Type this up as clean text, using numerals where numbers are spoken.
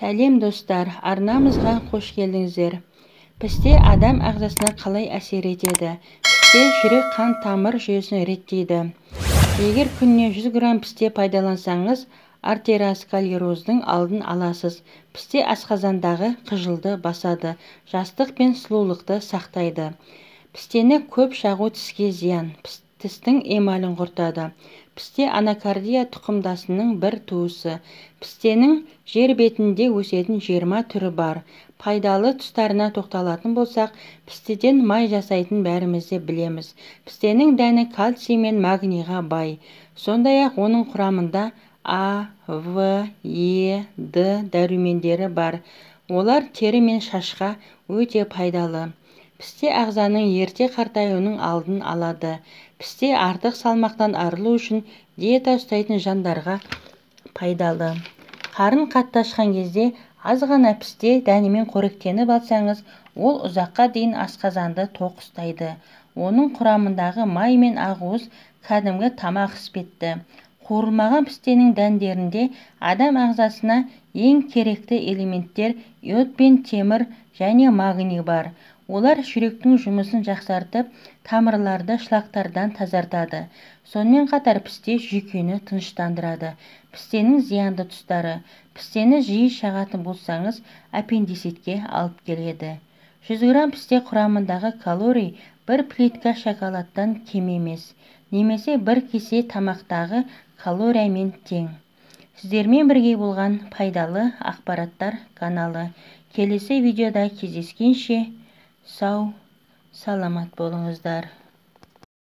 Сәлем, достар! Арнамызға қош келдіңіздер. Пісте адам ағзасына қалай әсер етеді? Пісте жүрек қан тамыр жүйесін реттейді. Егер күніне 100 грамм пісте пайдалансаңыз, артериосклероздың алдын аласыз. Пісте асқазандағы қыжылды басады, жастық пен сұлулықты сақтайды. Пістені көп шағу тіске зиян, тістің эмалін құртады. Пісте анакардия тұқымдасының бір туысы. Пістенің жер бетінде өсетін 20 түрі бар. Пайдалы тұстарына тоқталатын болсақ, пістеден май жасайтын бәріміз де білеміз. Пістенің дәні кальций мен магнийға бай. Сондай-ақ оның құрамында А, В, Е, Д дәрумендері бар. Олар тері мен шашқа өте пайдалы. Пісте ағзаның ерте қартаюының алдын алады. Пісте артық салмақтан арылу үшін диета ұстайтын жандарға пайдалы. Қарын қатты ашқан кезде аз ғана пісте дәнімен қоректеніп алсаңыз, ол ұзаққа дейін асқазанды тоқ ұстайды. Оның құрамындағы май мен ақуыз кәдімгі тамақ іспетті. Қуырылмаған пістенің дәндерінде адам ағзасына ең керекті элементтер йод пен темір және магний бар. Олар жүректің жұмысын жақсартып, тамырларды шлактардан тазартады. Сонымен қатар пісте жүйкені тыныштандырады. Пістенің зиянды тұстары. Пістені жиі шағатын болсаңыз, аппендицитке алып келеді. 100 грамм пісте құрамындағы калорий бір плитка шоколадтан кем емес, немесе бір кесе тамақтағы калориямен тең. Сіздермен бірге болған пайдалы ақпараттар каналы. Келесі видеода кездескенше сау, саламат болыңыздар.